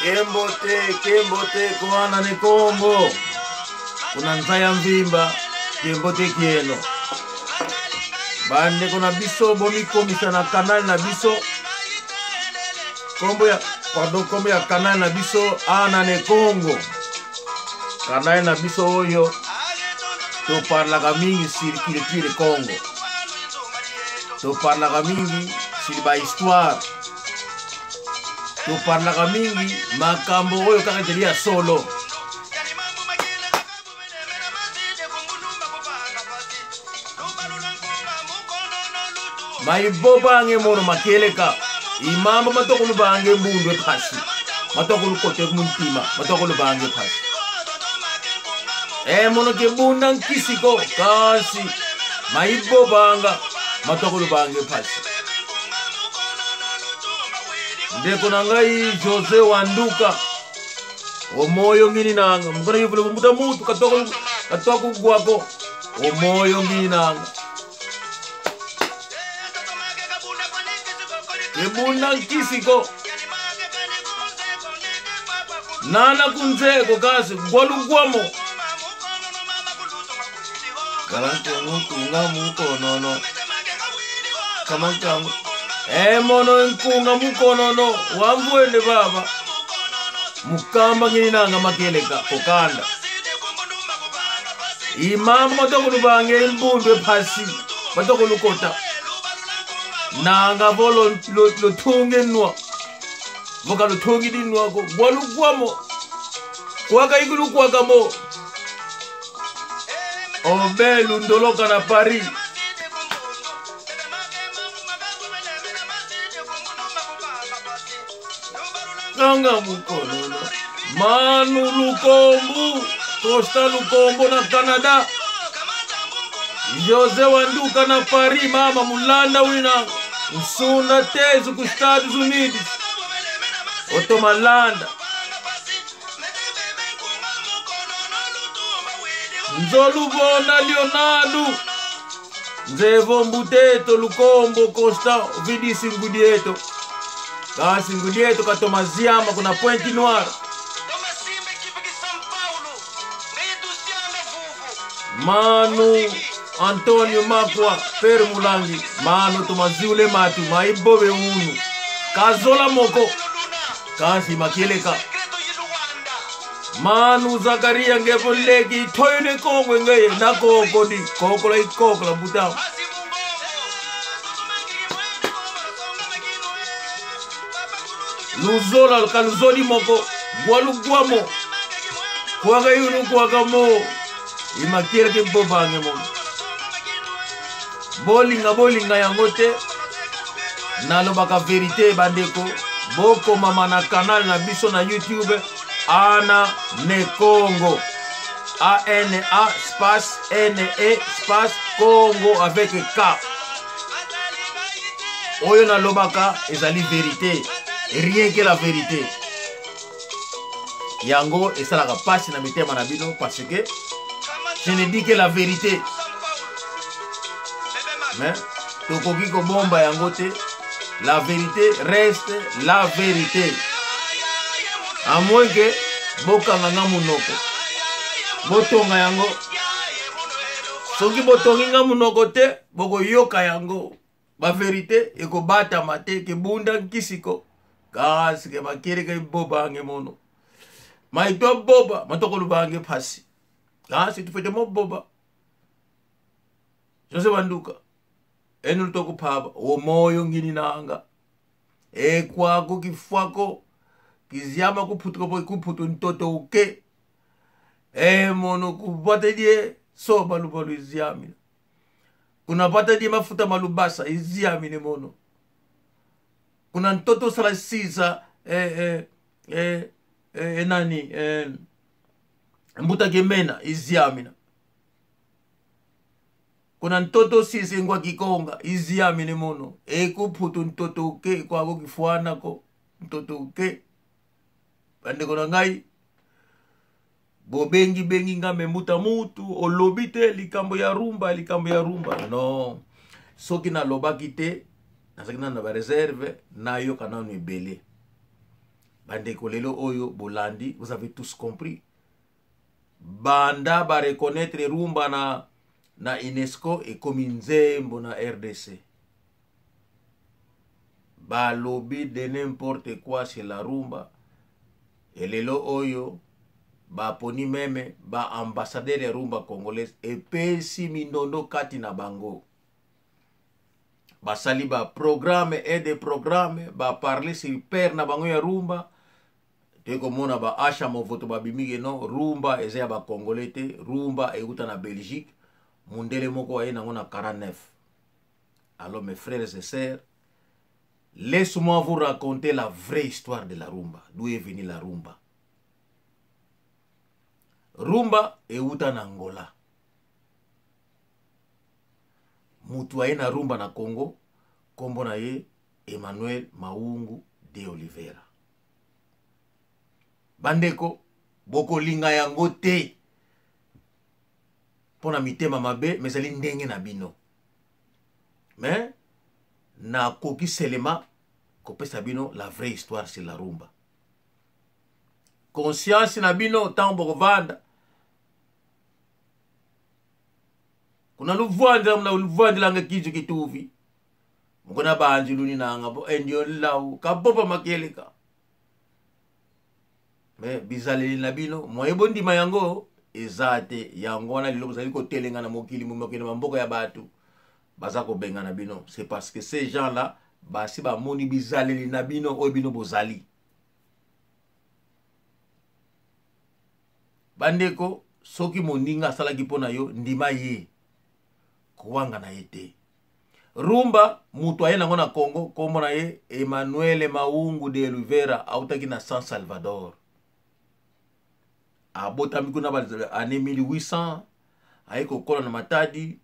Kembo te, kembo te, koana ne Kongo. Kuna nza ya mvimba, kembo te kieno. Bandeko na biso bomikomisa na kanal na biso. Kombo ya pardon, kombo ya kanal na biso ana ne Kongo. Kanal na biso oyo toparlaka mingi sur culture Congo. Toparlaka mingi sur ba histoire. Toparlaka mingi makambo oyo kaka ezali ya solo. Maibobange mono makeleka imambo matokolo bange mbundu ephasi matokolo kote muntima matokolo bange phasi e mono ke bunda nkisiko kasi maibobanga matokolo bange phasi. Ndeko na ngai Jose Wanduka omoyo ngini nanga mukona yivule kumbuta mutu katwako katwako gwako omoyo ngini nanga ebunda nkisiko nana kunzeko kasi gwalugwamo kalankunga mukonono kamankangu emono nkunga mukonono wamvwende baba mukamba ngini nanga makeleka kokanda imama matokolo bange mbundu ephasi matokolo kota nanga bo lothunge nwa voka lothungi dinwako gwalugwamo kwaka ikulukwakamo obelu ndoloka na Paris. Nanga mukonono Manu Lukombu Costa Lukombo na Canada. Jose Wanduka na Paris. Mama Mulanda wina Nsunda Tezu ku Estados Unidos. Otomalanda Nzolubona Leonardo Nzevo Mbuteto Lukombo Costa Vidisi Ngudieto kasi Ngudieto katomaziama kuna Pointe Noire. Manu Antonio Makwa Pere Mulangi Manu tomaziule matu maibobe unu kazola moko kasi makieleka Manu Zakaria ngepo leki toyone kongwe ngeye nakoko di kokola ikokola buta luzola kaluzoli moko gwalugwamo kwaka yunu kwaka mo imakieleke bobange mo bolinga bolinga yango te nalobaka verite bandeko bokomama na canal na biso na YouTube Ana Nekongo A-N-A space N-E space Congo avec K. Oyo nalobaka ezali verite, rien que la verite. Yango esalaka pasi na mitema na bino parce que je ne dis que la vérité. Mais tokoki kobomba yango te. La vérité reste la vérité. À moins que bokanga nga munoko. Botonga yango. Soki botongi nga munoko te, bokoyoka yango. Ba vérité ekobatama te, kebunda nkisiko. Kasi ke bakere ke bobange mono. Maito boba, matokolo bange pasi. Kasi tufete mo boba. Jose Wanduka. Enu tokuphaba womoyo ngini nanga. Ekwako kifwako kiziama kuphutuka po kuphutu ntoto uke. Mono kupatelie soba lubalu iziamina. Kuna patelie mafuta malubasa iziamine mono. Kuna ntoto sala sisa nani mbuta gemena iziamina. Kuna ntoto sisi ngwa kikonga iziamine mono. Ekuphutu ntoto uke kwako kifuana ko ntoto uke. Bandeko na ngai bobengi bengi nga me muta mutu olobi te likambo ya rumba likambo ya rumba. Non, soki nalobaki te nazalaki nanu na ba réserve nayoka nanu ebele. Bandeko, lelo oyo bolandi, vous avez tous compris. Banda ba reconnaître rumba na UNESCO, ekomi nzembo na RDC. Balobi de n'importe quoi c'est la rumba. Et lelo oyo baponi meme ba ambassadeur ya rumba congolaise epesi mindondo kati na bango. Basali ba programme et des programmes, ba parler sur père na bango ya rumba. Toye komona ba Asha Movoto babimi ke non, rumba eza ya ba congolais te, rumba euta na Belgique, mundele moko aye nango na 49. Alors mes frères et sœurs, laisse-moi vous raconter la vraie histoire de la rumba. D'où est venue la rumba? Rumba euta na Angola. Mutu aye na rumba na Congo, kombo na ye Emmanuel Maungu de Oliveira. Bandeko, bokolinga yango te mpo na mitema mabe, mais ezali ndenge na bino. Mais nakoki selema kopesa bino la vraie histoire sur la rumba. Conscience na bino ntango bokovanda kuna luvwandila, muna luvwandilanga kizu kituvi mukuna banji luni nanga bo endio lau kabopa makeleka. Mais bizaleli na bino moye bondima yango eza te. Yango wana lelo bozali kotelenga na mokili, mokili na mboka ya bato baza kobenga na bino. C'est parce que ces gens-là basi bamoni bizaleli na bino oyo bino bozali. Bandeko, soki moninga asalaki mpo na yo, ndima ye, kowanga na ye te. Rumba moto aye nango na Congo, kombo na ye Emmanuel Maungu de Oliveira, autaki na San Salvador. Abotami kuna ba année 1800, aye kokola na Matadi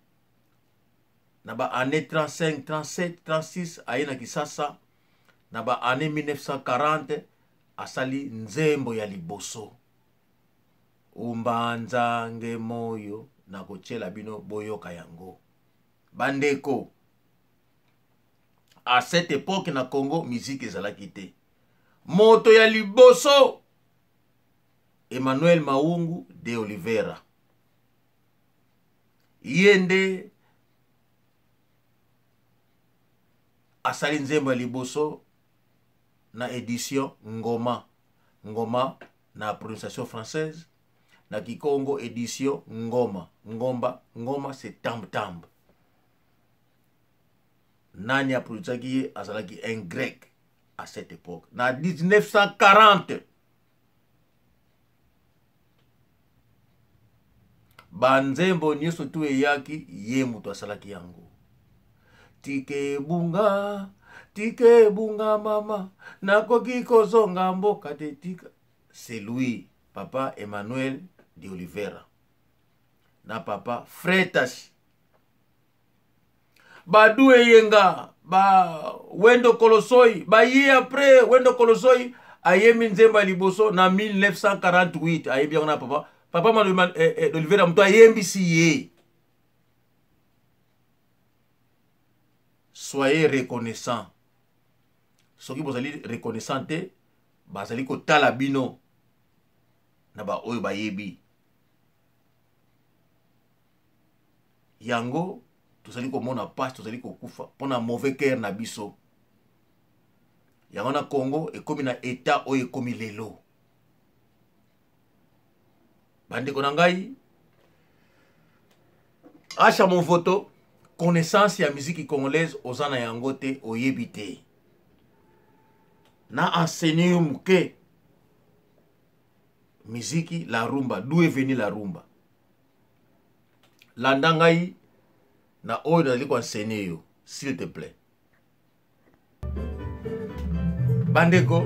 na ba année 35, 37, 36, aye na Kisasa na ba année 1940, asali nzembo ya liboso Umbanzange moyo, nakotiela bino boyoka yango. Bandeko, à cette époque na Congo musique ezalaki te. Moto ya liboso Emmanuel Maungu de Oliveira, ye nde asali nzembo ya liboso na édition Ngoma. Ngoma na prononciation française, na Kikongo édition Ngoma. Ngomba, Ngoma c'est tam tam. Nani a produisaki ye? Azalaki un grec à cette époque. Na 1940, ba nzembo nyonso tu eyaki, ye moto asalaki yango. Tike bunga, tike bunga mama, nakoki kozonga mboka te tika. C'est lui, papa Emmanuel de Oliveira. Na papa Freitas. Badu Eyenga, ba Wendo Kolosoi, ba ye après Wendo Kolosoi ayemi nzembo ya liboso na 1948, ayebi yango na papa. Papa Manuel de Oliveira moto ayembisi ye. Soyez reconnaissant. Soki bozali reconnaissant te, bazali kotala bino na ba oyo bayebi. Yango tozali komona pasi, tozali kokufa mpona mauvais cœur na biso. Yango na Congo ekomi na état oyo ekomi lelo. Bandeko na ngai, Acha Movoto, connaissance ya musique congolaise oza na yango te, oyebi te. Na enseigner yo moke musique la rumba, d'où est venue la rumba. Landa ngai na oyo nazali ko enseigner yo, s'il te plaît. Bandeko,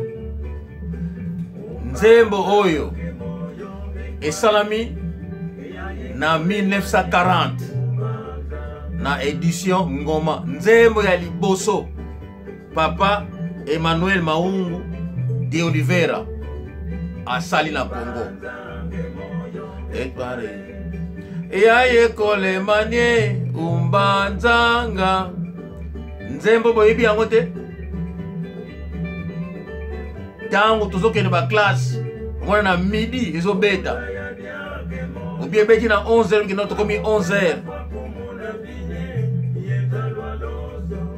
nzembo oyo esalami na 1940 na édition Ngoma, nzembo ya liboso papa Emmanuel Maungu de Oliveira asali na Congo. Etware ya yekole manie umbanzanga, nzembo boyebi yango te. Ntango tozokende baklasse, omona na midi ezobeta, obi ebeti na 11 heures, kino tokomi 11 heures.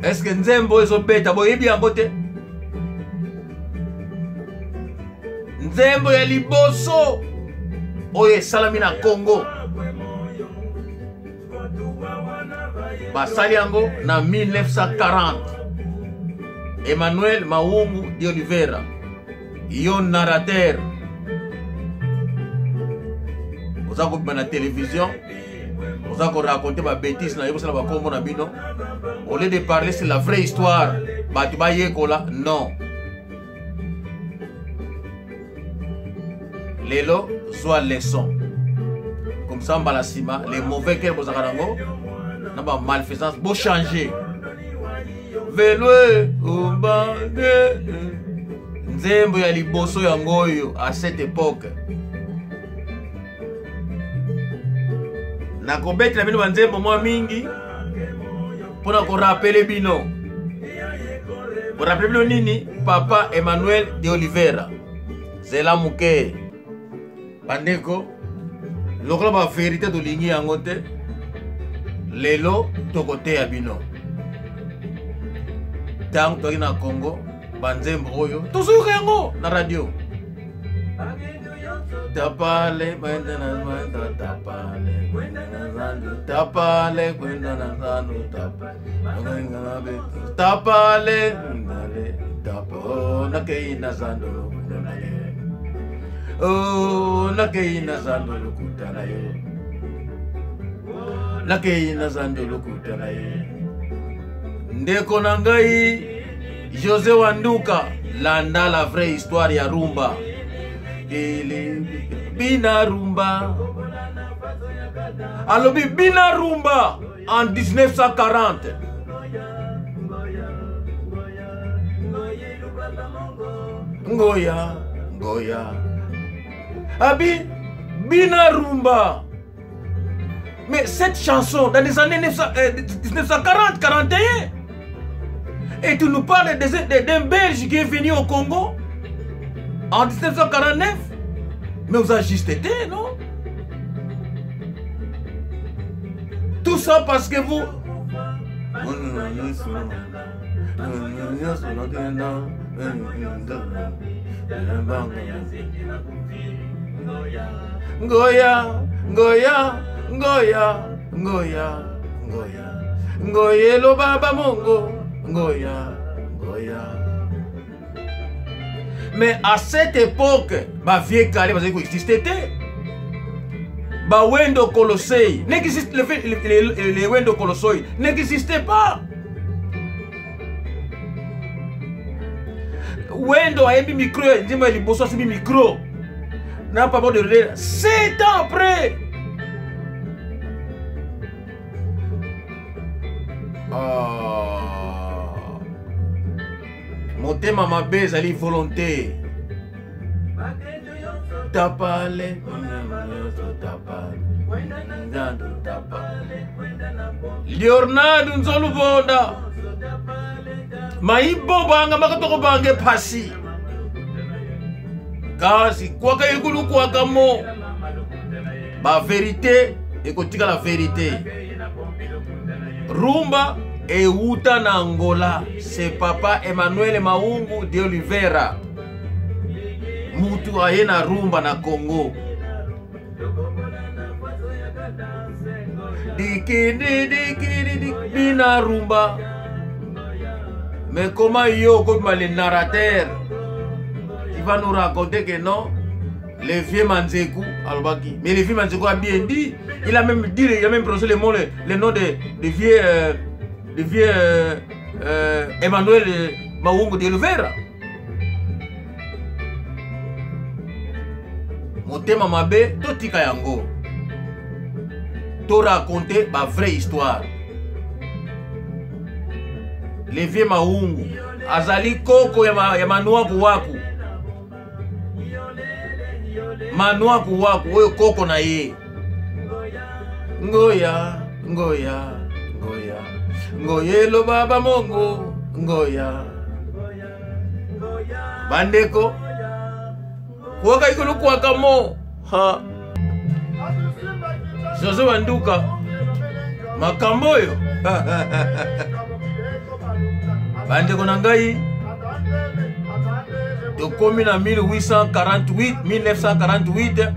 Est-ce que nzembo ezobeta boyebi yango te? Nzembo ya liboso oyo esalami na Congo, basali yango na 1940. Emmanuel Maungu de Oliveira, yo narrateur oza kobima na télévision, oza koraconte babétise na yo, kosala bakombo na bino au lieu de parler sur la vraie histoire, bato bayekola. Non, lelo zwa leçon, comme ça mbala nsima les mauvais cœur bozalaka nango na bamalfaisance bochanger. Velwe obande, nzembo ya liboso yango oyo. À cette époque, nakobetela bino banzembo mwa mingi mpona korapele bino. Korapele bino nini? Papa Emmanuel de Oliveira. Zela moke, bandeko, lokola baverité tolingi yango te, lelo tokoteya bino. Ntango toyaki na Congo, banzembo oyo tozoyoka yango na radio: tapale kwenda na zandu, tapale kwenda na zandu, tapale kwenda na zandu, tapale ndale tapo, nakei na zandu, oh, nakei na zandu lokuta na yo, nakei na zandu lokuta na ye. Ndeko na ngai José Wanduka, landa la vraie histoire ya rumba. Bina rumba, alobi bina rumba en 1940. Ngoya ngoya, abi bina rumba. Mais cette chanson, dans les années 1940, 41, et tu nous parles d'un Belge qui est venu au Congo en 1949, mais vous avez juste été, non? Tout ça parce que vous... Ngoya, ngoya, ngoya, ngoya, ngoya, ngoyelo baba mongo, ngoya, ngoya. Mais à cette époque, ba vieux calé bazali koexiste te. Ba Wendo Kolosoy n'existe, les Wendo Kolosoy n'existait pas. Wendo ayembi micro, nzembo ya liboso asimbi micro na papa de Rodela 7 ans après. Ah. Motema mabe ezali volonté. Tapale tapale Leonardo Nzolubonda, maibobanga makatokobange phasi kasi kwaka ekulu kwaka mo baverité ekotikala verité. Rumba ewuta na Angola, c'est papa Emmanuel Maungu de Oliveira mutu aye na rumba na Congo. Dikindi dikindi bina rumba. Mais comment yo comme le narrateur, tu vas nous raconter que non, le vieux Manzeku alobaki? Mais le vieux Manzeku a bien dit, il a même dit, il a même prononcé le mot, le nom de vieux Emmanuel Maungu de Oliveira. Motema mabe totika yango, toraconte bavrai histoire. Le vieux Maungu azali koko ya Manuaku Waku, Manuaku Waku oyo koko na ye. Ngoya ngoya ngoya ngoyelo baba mongo ngoya. Bandeko, Kuwaka ikolo kuwaka mo. Ha. Zozo Banduka. Makambo oyo. Bandeko na ngai tokomi na 1848 1948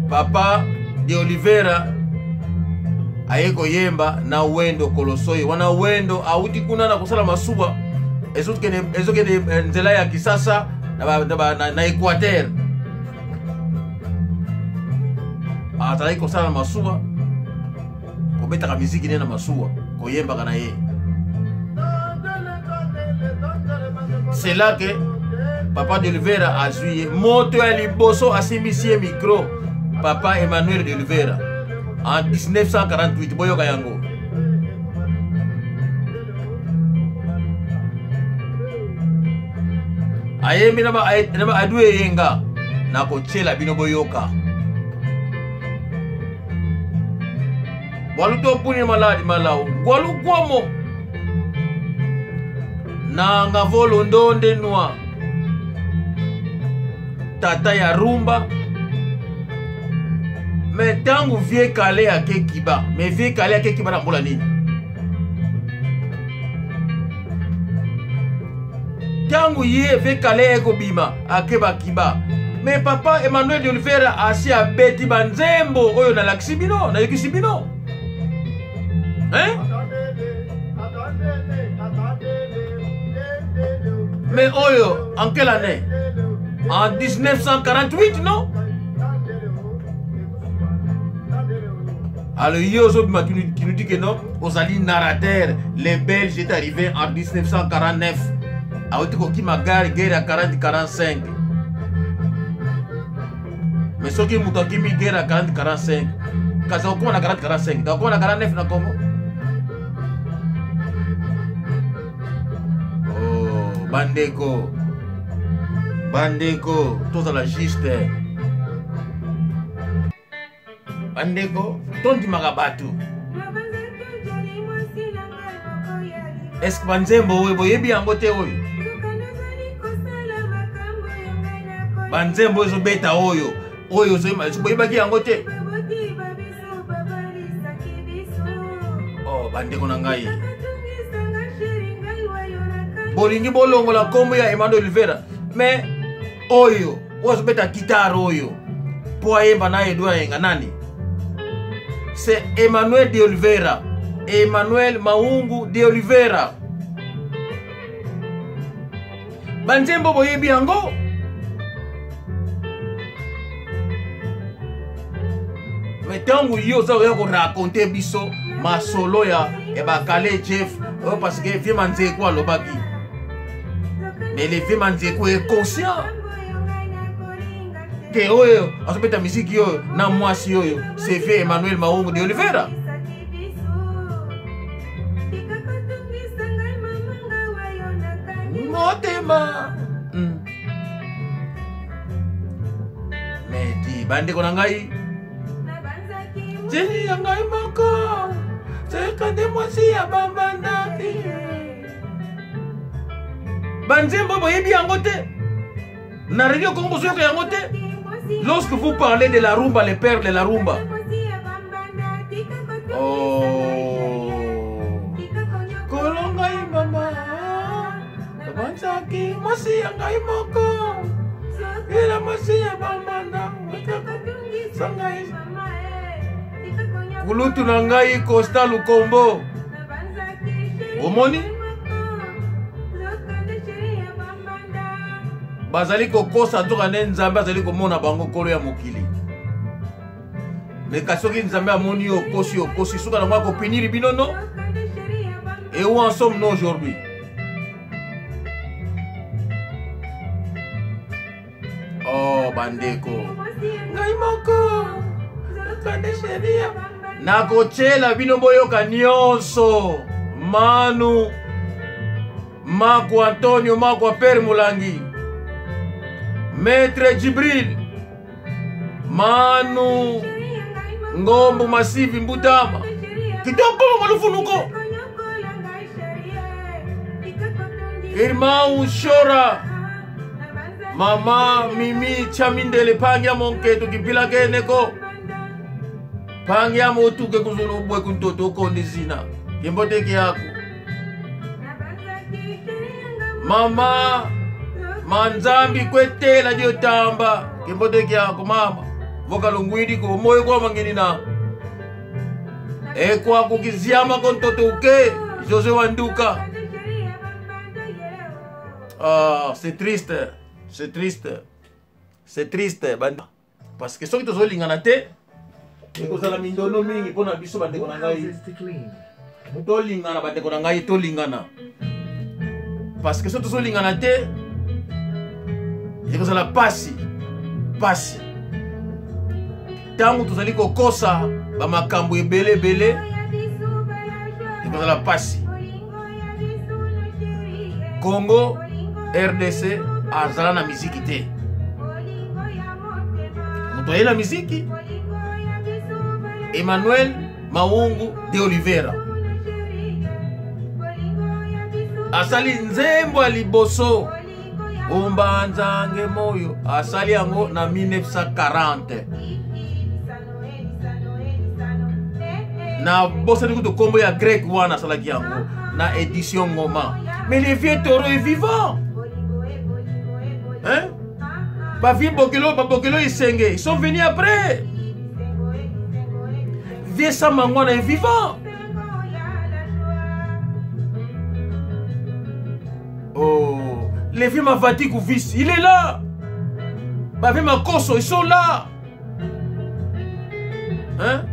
papa de Oliveira aye koyemba na Wendo Kolosoyi. Wana Wendo awuti kuna na kosala masuwa ezokende eh, nzela ya Kisasa na, na, na, na Equateur. Azalaki kosala masuwa, kobetaka miziki ne na masuwa, koyembaka na ye. C'est là que papa de Oliveira azwi ye moto ya liboso, asimbisi ye micro, papa Emmanuel de Oliveira en 1948. Boyoka yango. Ayembi na ba adu eyenga, nakotiela bino boyoka. Gwalu to puni maladi malau gwalu gwomo nanga volo ndonde nwa tata ya rumba. Me ntango vie kale ake kiba, me vie kale ake kiba na mbula nini? Ntango ye vie kale ekobima ake bakiba, me papa Emmanuel de Oliveira asi abeti banzembo oyo nalakisi bino, nayokisi bino, hein? Mais oyo en quelle année? En 1948, non? Alors yo ozobima, tu nous dis que non, ozali narrateur. Les Belges est arrivé en 1949, awuti kokima gare guerre ya 40 45. Mais soki moto akimi guerre ya 40 45, kasi akokoma na 40 45, akokoma na 49 na Congo. Oh, bandeko, bandeko, tozala juste. Bandeko, tondimaka bato. Eske banzembo oyo boyebi yango te? Oyo banzembo oyo ezobeta, oyo oyo boyebaki yango te? Oh, bandeko na ngai, bolingi bolongola nkombo ya Emmanuel Oliveira, mais oyo oyo azobeta guitare oyo mpo ayemba na Edo Ayenga nani? C'est Emmanuel de Oliveira, Emmanuel Maungu de Oliveira. Banzembo boyebi yango. Me ntango yo oza koya koraconte biso masolo ya bakale Jeff oyo, parce que vie Manzeko alobaki, mais le vie Manzeko est conscient ke oyo azobeta miziki oyo na mwasi oyo, c'est vie Emmanuel Maungu de Oliveira. Motema. Mais di bandeko na ngai, jeli ya ngai moko seka nde mwasi ya bambandaki. Banzembo boyebi yango te na Radio Congo, bozoyoka yango te. Lorsque vous parlez de la rumba, le père de la rumba, oh. Kolo ngai mama, nabanzaki mwasi ya ngai moko ela mwasi ya bamanda sangai. Kulutu na ngai Costa Lukombo, omoni bazali kokosa, nzoka nde Nzambe azali komona bango, nkolo ya mokili. Me kasi soki Nzambe amoni yo okosi, okosi, suka nango akopiniri bino. No, et où en sommes-nous aujourd'hui? Oh, bandeko ngai moko kande sheria, nakotyela bino boyoka nyonso. Manu Mako Antonio Mako Pere Mulangi, Maître Djibril Manu Ngombo Masivi Mbutama Kitoko Malufunuko Irmão Shora. Mama Mimi Chamindele pangi ya monketo kipila keneko. Pangi ya motuke kuzulu bwe kuntoto kondi zina. Kimboteki yako. Mama Manzambi kwetela diotamba. Kimboteki yako mama. Voka lungwidi ko moyo kwa mangini na. Ekwa kukiziama kontoto uke. Jose Wanduka. Ah, c'est triste. C'est triste. C'est triste. Parce que soki tozolingana te ekozala mindono mingi mpo na biso bandeko na ngai tolingana bandeko na ngai tolingana parce que soki tozolingana te ekozala pasi pasi ntango tozali kokosa bamakambo ebele ebele ekozala pasi congo rdc azala na miziki te moto aye na miziki emmanuel maungu de oliveira asali nzembo ya liboso Umbanzange moyo asali yango na 1940 na bosani kutu nkombo ya grec wana asalaki yango na édition ngoma mais le vieux taureau est vivant hein ba vieux bokelo ba bokelo isenge ils sont venus après vieux samangwana est vivant Oh, les vieux Mavati Kouvis, il est là. Bavi Makoso, ils sont là. Hein?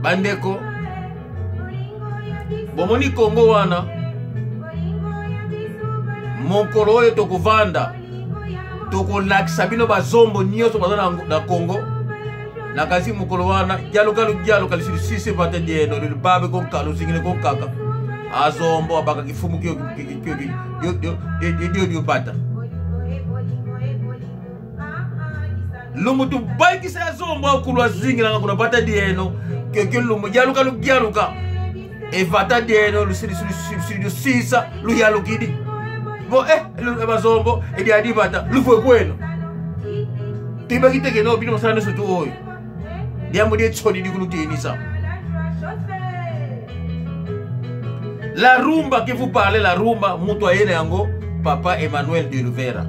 Bandeko. Bomoni Congo wana. Mokolo oyo tokovanda tokolakisa bino bazombo nyonso baza na Congo nakasi mokolo wana dialoka dialoka lisisi vate dieno libabe konkala ozingile konkaka azombo abaka kifumu diodiobata lumu tubaikisa azombo akulu azingilanga kuna bata dieno keke lumu dialuka ludialuka evata dieno lusisa luyalukidi bo eh bazombo ediadibata lufwe kweno toyebaki te keno bino mosala nyonso tu oyo liambo die tsoni dikulutenisa la rumba que vous parlez la rumba moto aye na yango papa emmanuel de luvera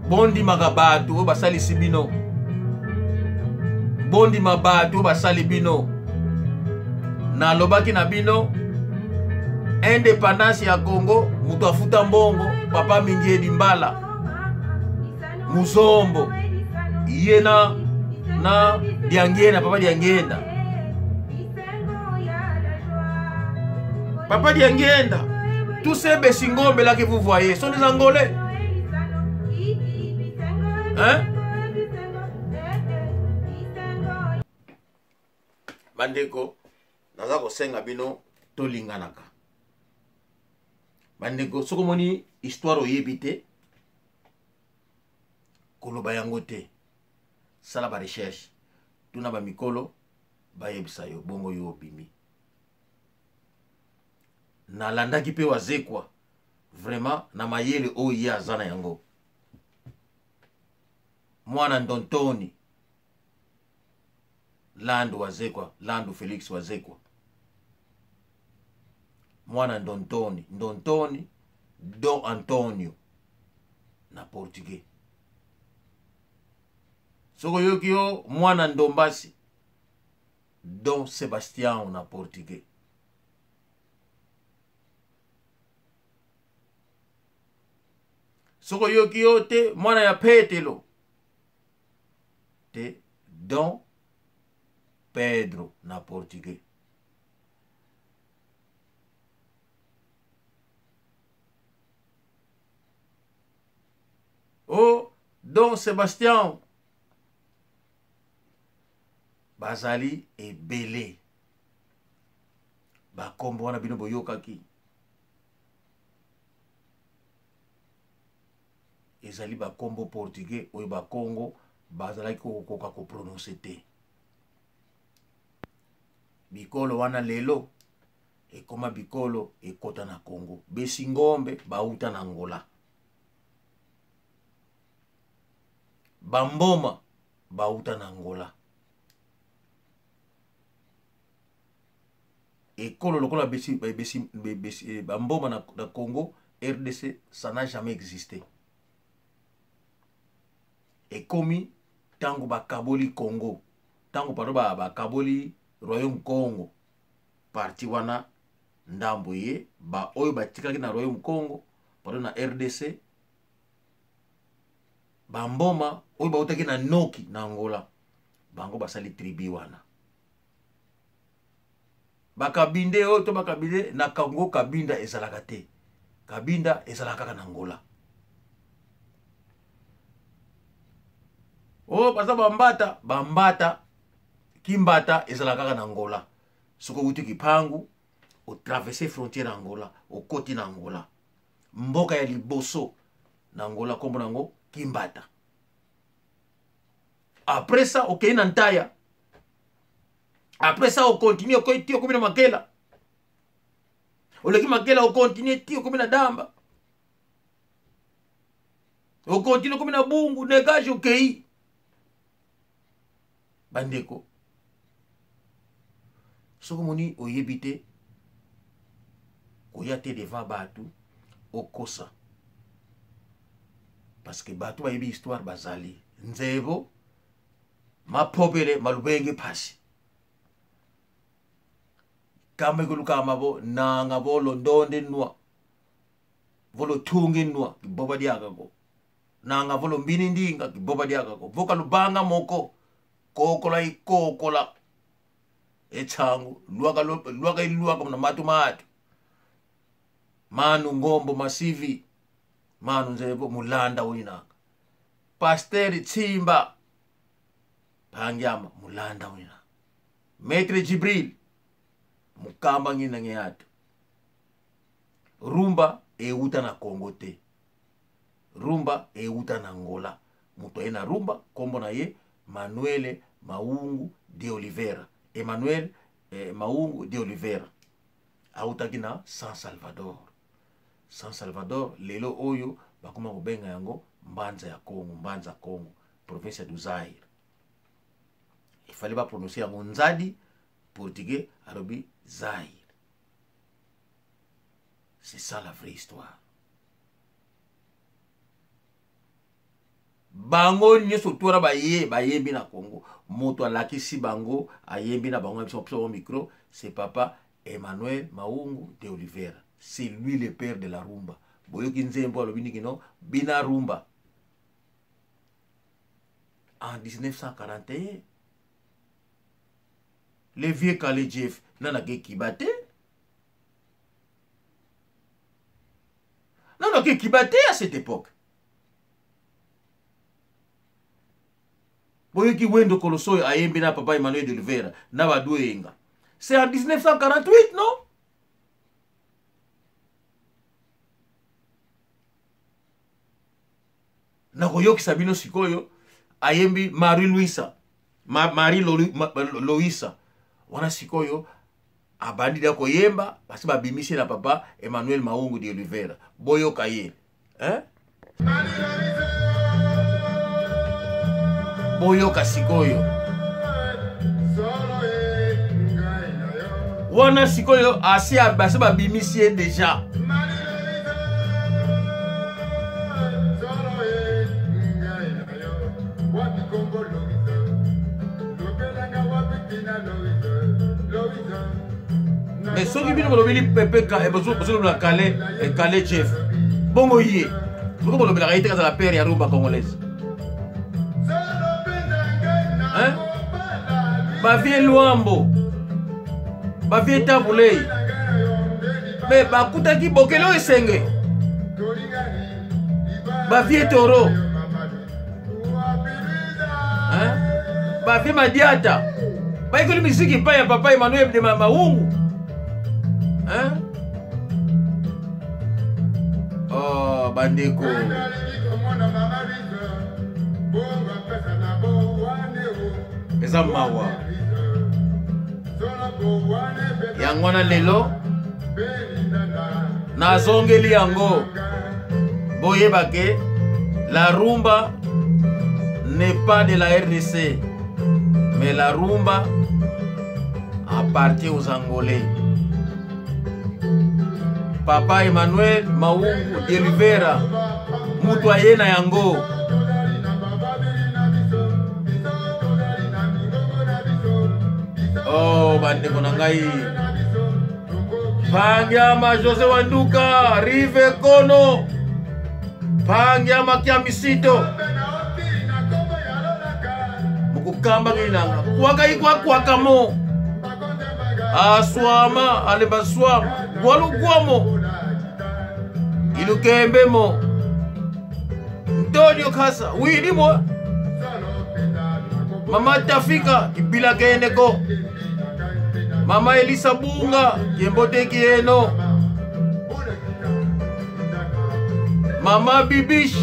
bondimaka bato oyo basalisi bino bondima bato oyo basali bino nalobaki na bino independance ya congo moto afuta mbongo papa mingi edimbala muzombo ye na na diangienda papa diangienda papa diangienda tous ces besingombe là que vous voyez sont des angolais hein bandeko naza kosenga bino tolinganaka bandeko soki omoni histoire oyebi te koloba yango te sala ba recherche tuna bamikolo bayebisa yo bongo yo obimi nalandaki mpe wazekwa vraiment na mayele oyo ye aza na yango mwana ndontoni landu wazekwa landu felix wazekwa mwana ndontoni ndontoni don antonio na portugais soki oyoki yo mwana ndombasi don sebastião na portugais soki oyoki yo te mwana ya petelo te don pedro na portugais o oh, don sebastião bazali ebele bakombo wana bino boyokaki ezali bakombo portugais oyo bakongo bazalaki kokoka koprononce te. Bikolo wana lelo ekoma bikolo ekota na Congo. Besingombe bauta na Angola. Bamboma bauta na Angola. Ekolo lokola besi, besi, besi, eh, bamboma na, na Congo RDC, ça n'a jamais existé. Ekomi ntango bakaboli Congo, ntango pardon bakaboli Royaume Congo, parti wana ndambo ye ba oyo batikaki na Royaume Congo, pardon na RDC, bamboma oyo bautaki na Noki na Angola, bango basali tribu wana. Bakabinde oyo to bakabinde na Congo, Kabinda ezalaka te. Kabinda ezalaka kaka na Angola. Oyo oh, baza bambata, bambata kimbata ezalaka kaka na Angola. Soki owuti Kipangu, otraverse frontière ya Angola, okoti na Angola. Mboka ya liboso na Angola kombo na yango Kimbata. Après ça okei na Ntaya. Après ça okontinue okei ti okomi na Makela. Oleki Makela okontinue ti okomi na Damba. Okontinue okomi na Bungu, negage okei. Bandeko, soki omoni oyebi te, koya te devant bato okosa, parce que bato bayebi histoire bazali nzebo mapobele malubenge pasi kamba ekolukama bo nanga bolo ndonde nwa volo tungi nwa kiboba diakako nanga volo mbini ndinga kiboba diakako voka lubanga moko kokola ikokola echangu lwaka lwaka ilwaka mna matu matu manu ngombo masivi manu nzebo mulanda uyinanga pasteur Tsimba Pangyama mulanda uyinanga Maître Jibril mukamba ngina ngeyato rumba euta na Congo te, rumba euta na Angola. Moto aye na rumba kombo na ye Manuel Maungu de Oliveira, Emmanuel Maungu de Oliveira autaki na San Salvador. San Salvador lelo oyo bakoma kobenga yango Mbanza ya Congo, Mbanza Congo, province ya du Zaire. Ifale ba prononcer yango Nzadi, portugais alobi Zaire. C'est ça la vraie histoire. Bango nyonso tora baye bayembi na Congo, moto alakisi bango ayembi na bango biso biso micro, c'est papa Emmanuel Maungu de Oliveira. C'est lui le père de la rumba. Boyoki nzembo alobi niki no bina rumba. En 1941, le vieux Kale Jeff nana ke kibate. Nana ke kibate à cette époque. Boyoki Wendo Kolosoyo ayembi na papa Emmanuel de Oliveira na Badou Eyenga. C'est en 1948, non? Nakoyokisa bino sikoyo ayembi Marie Louisa. Marie Louisa. Wana sikoyo abandi da koyemba basi babimisi na papa Emmanuel Maungu de Oliveira. Boyoka ye. Hein? Boyoka sikoyo. Wana sikoyo asi basi babimisi ye deja. Mais soki bino bolobeli pepe bozolobela kale kale chef bongo ye soki bolobelaka ye te kazala père ya rumba congolaise hein? Bavie Luambo, bavie Tabulei, mais bakutaki bokelo esenge bavie Toro, hein? Bavie Madiata bayekoli miziki epai ya papa Emmanuel de Maungu, hein? Oh, bandeko eza mawa. Yango wana lelo nazongeli yango, boyeba ke la rumba n'est pas de la RDC, mais la rumba appartient aux Angolais. Papa Emmanuel Maungu de Rivera, moto aye na yango. Oh, bandeko na ngai, Pangiama José Wanduka, Rive Kono, Pangiama Kiamisito, mukukamba nginanga kwaka ikwa kwaka mo aswama alemba swama gwalugwamo ilukembemo ntonio kasa wilimo mama Tafika kibila keneko mama Elisa Bunga kiemboteki eno mama Bibish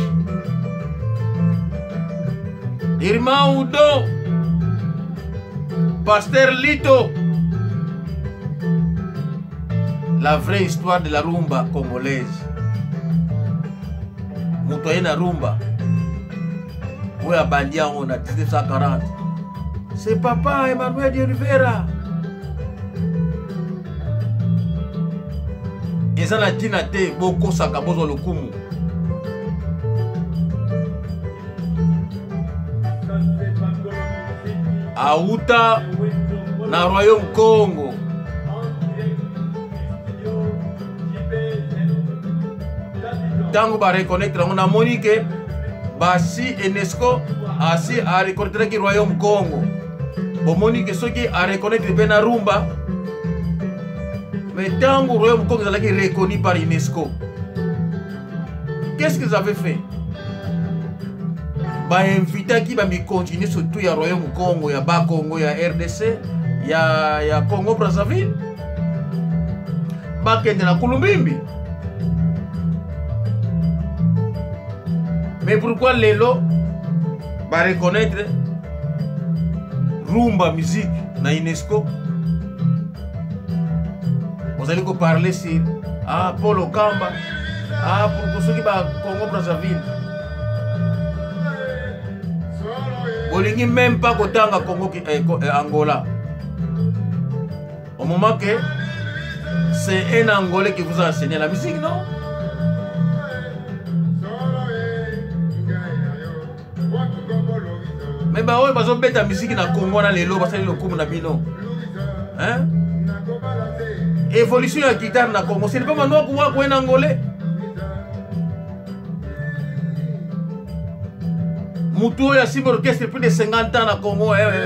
Irma Udo Pasteur Lito. La vraie histoire de la rumba congolaise. Moto aye na rumba oyo abandi yango na 1940, c'est papa Emmanuel de Rivera. Eza na ntina te bokosaka bozwa lokumu. Auta na Royaume Congo. Ntango bareconnaitre yango, namoni ke basi Enesco asi areconnaitraki Royaume Congo. Bomoni ke soki areconnaitre mpe na rumba, mais ntango Royaume Congo ezalaki reconnu par UNESCO, qu'est-ce qu'ils avaient fait? Bainvitaki bamikonzi nyonso tu ya Royaume Congo, ya Bakongo, ya RDC, ya Congo Brazzaville, bakende na Kulumbimbi. Mais pourquoi lelo bareconnaître rumba musique na UNESCO, ozali koparle sur Paul Okamba, pour soki ba Congo Brazzaville bolingi même pas kotanga Congo, Angola, au moment que c'est un Angolais qui vous a enseigné la musique, non? Mais baoyo bazobeta musique na Congo wana lelo basali lokumu na bino, hein? Évolution ya guitare na Congo, ce n'est pas Manuaku Waku, un Angolais. Mutu oyo asimbi orchestre plus de 50 ans na Congo, eh.